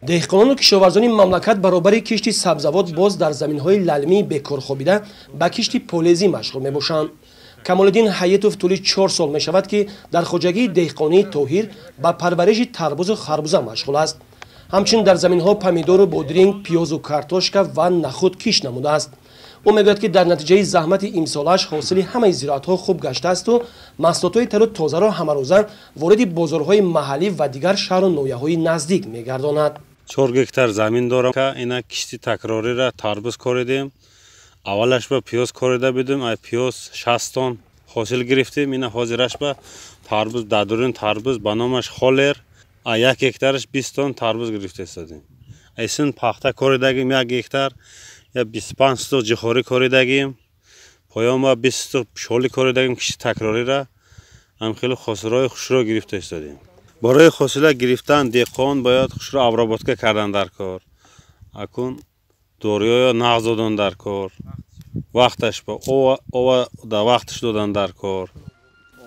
Деҳқонону кишоварзони мамлакат баробари кишти сабзавот боз дар заминҳои лалмии бекор хобида ба кишти полезӣ машғул мебошанд. Камолиддин Ҳаитов тӯли 4 сол мешавад, ки дар хоҷагии деҳқонии Тоҳир ба парвариши тарбузу харбуза машғул аст. Ҳамчунин дар заминҳо помидору бодринг, пиёзу картошка ва нахуд кишт намудааст. Ӯ мегӯяд, ки дар натиҷаи заҳмати имсолааш ҳосили ҳамаи зироатҳо хуб гаштаасту маҳсулотҳои тару тозаро ҳамарӯза вориди бозорҳои маҳаллӣ ва дигар шаҳру ноҳияҳои наздик мегардонад. 4 гектар замин дорам. Ина кишти такрорира тарбуз коридем. Аввалаш ба пиёз корида будем, ай пиёз 60 тонн ҳосил гирифтем. Ина ҳозираш ба тарбуз, дадурин тарбуз ба номаш холер, а 1 гектараш 20 тонн тарбуз гирифта истодем. Айсин пахта коридагим 1 гектар, я 25 штук ҷихорӣ коридагим, поён ба 20 штук шоли коридагим. Кишти такрорира ҳам хеле хосилҳои хушро гирифта истодем. Барои хосила гирифтан деҳқон бояд хушро обработка кардан дар кор, акун доруҳоё нағз додан дар кор, вақташ ба ова дар вақташ додан дар кор.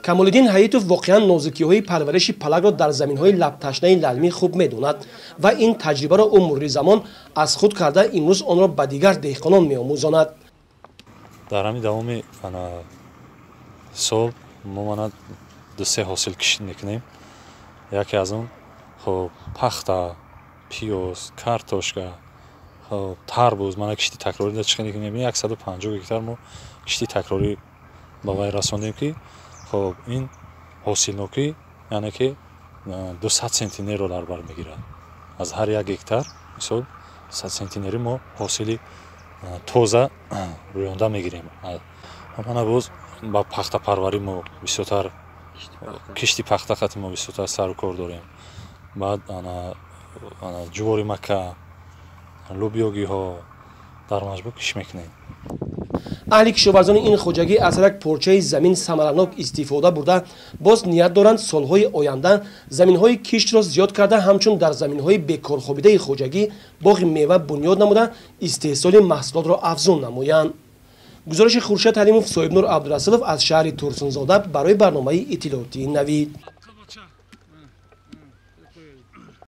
Камолиддин Ҳаитов воқеан нозукиҳои парвариши палакро дар заминҳои лабташнаи лалмӣ хуб медонад ва ин таҷрибаро ӯ мурури замон аз худ карда имрӯз онро ба дигар деҳқонон меомӯзонад. Дар ҳамин давоми сол мо мана 2-3 ҳосил кишт мекунем. Яке аз он хоб пахта, пиёз, картошка, хоб тарбуз. Мана кишти такрорӣ дар чӣ хеле мебинем, 150 гектар мо кишти такрорӣ ба вай расондем, ки хоб ин ҳосилнокӣ, яъне ки 200 сентинерро дар бар мегирад. Аз ҳар 1 гектар мисол 100 сентинери мо ҳосили тоза рӯёнда мегирем. Мана боз ба пахтапарварӣ мо бисёртар, кишти пахта хати мо бисёртар сару кор дорем. Баъд ҷувори мака, лӯбиёгиҳо дар маҷмӯъ кишт мекунем. Аҳли кишоварзони ин хоҷагӣ аз ҳар як порчаи замин самаранок истифода бурда, боз ният доранд солҳои оянда заминҳои киштро зиёд карда, ҳамчун дар заминҳои бекорхобидаи хоҷагӣ боғи мева бунёд намуда, истеҳсоли маҳсулотро афзун намоянд. Гузориши Хуршед Ҳалимов, Соҳибнур Абдурасулов аз шаҳри Турсунзода барои барномаи иттилоотии Навид.